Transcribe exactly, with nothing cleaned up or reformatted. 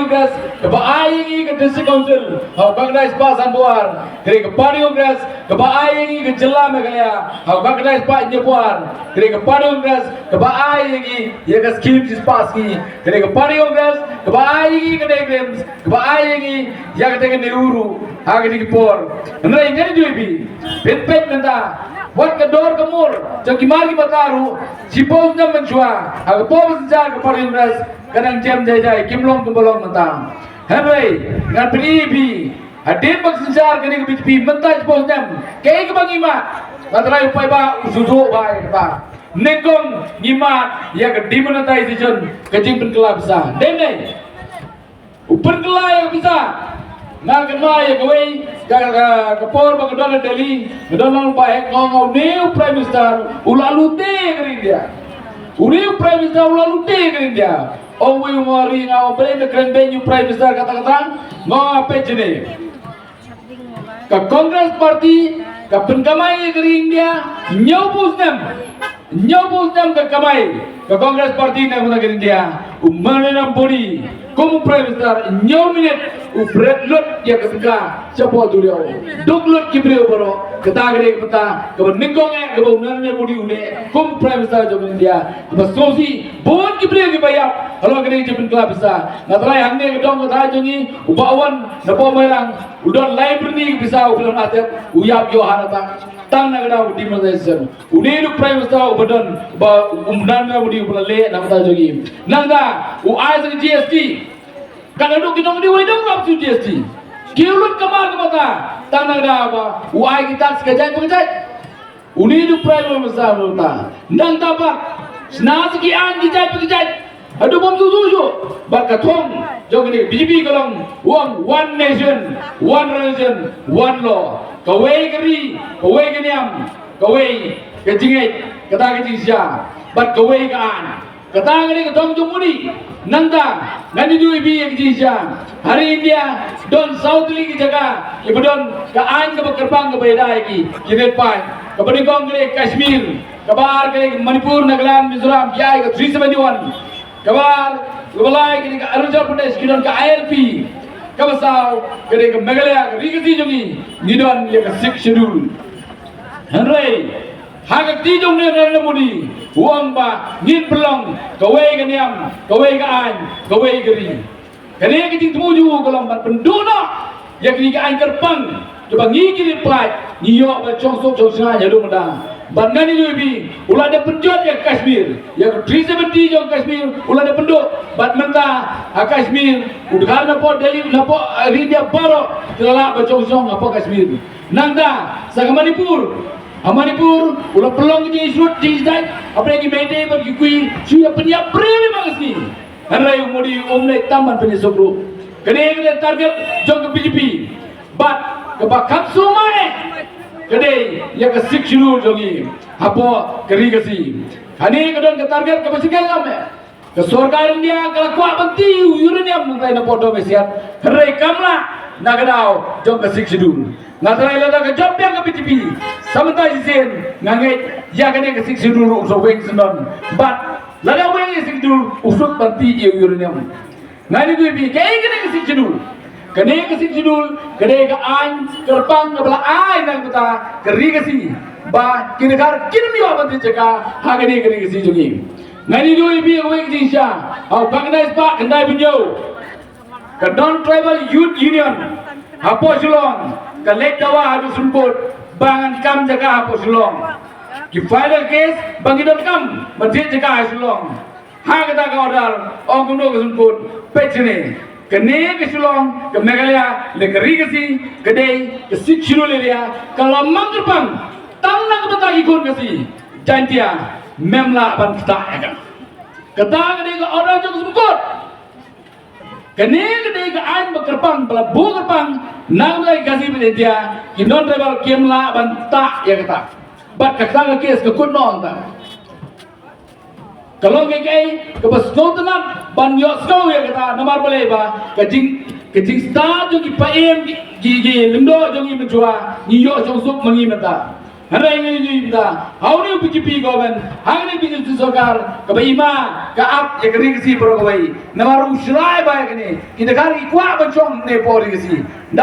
Congress kaba ai ïa ngi ka District Council ha u khyndai spah sanphew ar, ka dei ka Party Congress kaba ai ïa ngi ka jylla Meghalaya ha u khyndai spah hynñiewphew ar, ka dei ka Party Congress kaba ai ïa ngi ïa ka skim shispah sngi, ka dei ka Party Congress kaba ai ïa ngi ka NEIGRIHMS, kaba ai ïa ngi ïa ka dei ka NEHU ruh ha ka dei ka por. Hynrei ngan ïathuh ïa phi, phin peit mynta, wat ka dor ka mur jong ki mar ki mata ruh, shiphew snem mynshuwa ha ka por ba synshar ka Party Congress ka dang jem jai jai, kim long kumba long mynta. Hynrei ngan pyni ïa phi, hadien ba synshar kane ka BJP mynta shiphew snem, kaei kaba ngi mad, nga trai u paidbah u sngewthuh bha ïa kata. Nyngkong ngi mad ïa ka demonetization, ka jingpynkylla pisa. Dei ne em? U pynkylla ïa ka pisa. Nga kynmaw ïa kawei ka, ka, ka por ba ka don ha Delhi, ka don lang ba hek, nga ong, une u Prime Minister u la lute ka ri India. Une u Prime Minister u la lute ka ri India. Ong uwei u nongri, nga ong, balei me kren beiñ ïa u Prime Minister kata kata? Nga ong, peit shane. Ka Congress Party ka pynkamai ïa ka ri India hynñiewphew snem. Hynñiewphew snem ka kamai ka Congress Party na ka ri India. U Narendra Modi kum u Prime Minister, hynñiew minit u bret lut ïa ka tyngka shapoh duriaw. Duk lut ki briew baroh. Kata ka dei ka bynta kaba nyngkong eh kaba u Narendra Modi u leh kum Prime Minister jong India. Kaba sngewsih bun ki briew kiba ïap halor kane ka jingpynkylla pisa. Nga trai hangne ka dong ka thaiñ jong ngi, u Bah Wan na Bah Mairang, u don lai byrni ka pisa, u khlem atet, u ïap ïoh heart attack. Tang na ka daw demonetization. Une u Prime Minister uba don, ba u Narendra Modi uba la leh na ka bynta jong ngi. Nangta u ai sa ka GST. Ka la duk ki nongdie wei dong rap shu GST. Ki lut ka mar ka mata. Tang na ka daw ba u ai ki tax ka jait pa ka jait. Une u Prime Minister mynta. Nangta pat shna sa ki aiñ ki jait pa ki jait. Haduh bym shu shu shu. Bad ka thong jong kane BJP ka long, u ong one nation, one religion, one law. Kawei ka ri, kawei ka niam, kawei ka jingngeit, kata ka jingshisha. Bad kawei ka aiñ. Kata ka dei ka thong jong Modi. Nangta ngan ïathuh ïa phi ïa ka jingshisha. Ha ri India don saw tylli ki jaka kiba don ka aiñ kaba kyrpang kaba ïada ïa ki, ki rit paid. Kaba nyngkong ka dei Kashmir, kaba ar ka dei Manipur, Nagaland, Mizoram, ki ai ka three seventy-one. Kaba ar, kaba lai ka dei ka Arunachal Pradesh, ki don ka ILP. Kaba saw ka dei ka Meghalaya, ka ri Khasi jong ngi, ngi don ïa ka Sixth Schedule. Hynrei ha ka kti jong u Narendra Modi, u ong ba ngin pynlong kawei ka niam, kawei ka aiñ, kawei ka ri. Kane ka jingthmu jong u ka long ban pynduh noh ïa kine ki aiñ kyrpang kiba ngi ki rit paid ngi ïoh ban shong suk shong shngaiñ haduh mynta. Bad ngan ïathuh ïa phi, u la dep pynjot ïa ka Kashmir, ïa ka three seventy jong Kashmir u la dep pynduh. Bad mynta ha Kashmir u dkhar na pdeng Delhi, na pdeng ri India baroh ki la lah ban shong shong hapoh Kashmir. Nangta sa ka Manipur, ha Manipur u la pynlong ka jingshlur jingshai, hapdeng ki Meitei bad ki Kui, shu ïa pynïap briew ïa ma ka sngi. Hynrei u Modi um leit tam ban pynïasuk ruh. Kane ka dei target jong ka BJP. Bad kaba kham sumar eh ka dei ïa ka Sixth Schedule jong ngi hapoh ka ri Khasi. Kane ka don ka target kaba sngewlem eh. Ka sorkar India ka la kwah ban tih ïa u uranium nangtai na Port Domiasiat. Hynrei kam lah na ka daw jong ka Sixth Schedule. Nga trai lada ka jop biang ka BJP sa mynta shisien, nga ngeit ïa kane ka Sixth Schedule ruh u sa weng syndon. Bad lada weng ïa Sixth Schedule u suk ban tih ïa u uranium. Ngan ïathuh ïa phi kaei kane ka Sixth Schedule. Kane ka Sixth Schedule ka dei ka aiñ kyrpang kaba la ai na ka bynta ka ri Khasi ba ki dkhar kin ym ïoh ban thied jaka ha kane ka ri Khasi jong ngi. Ngan ïathuh ïa phi kawei ka jingshisha, ha u khyndai spah khyndai phew hynñiew, ka Non Tribal Youth Union hapoh Shillong ka leit dawa ha u Supreme Court ba ngan kam jaka hapoh Shillong. Ki file case ba ngi donkam ban thied jaka ha Shillong. Ha kata ka order ong kumno ka Supreme Court, peit shane. Kane ka Shillong, ka Meghalaya lane ka ri Khasi ka dei ka Sixth Schedule area, ka la mang kyrpang tang na ka bynta ki khun Khasi Jaintia, mem lah ban ktah ïa ka. Kata ka dei ka order jong ka Supreme Court. Kane ka dei ka aiñ ba kyrpang, ba la buh kyrpang na ka bynta ki Khasi bad Jaintia, ki non tribal kim lah ban ktah ïa kata. Bad kata ka case ka kut noh hangta. Ka long kaei kaei kaba sngewtynnat ban ïohsngew ïa kata, namar balei ba ka jing, ka jingstad jong ki paidbah, ki, ki, ki lyngdoh jong ngi mynshuwa, ngi ïoh shong suk ma ngi mynta. Hynrei ngi ngi mynta ha une u B J P government, ha kane ka B J P sorkar kaba i ma ka ap ïa ka ri Khasi baroh kawei. Namar u Shrai ba ïa kane ki dkhar ki kwah ban shong ne por ri Khasi.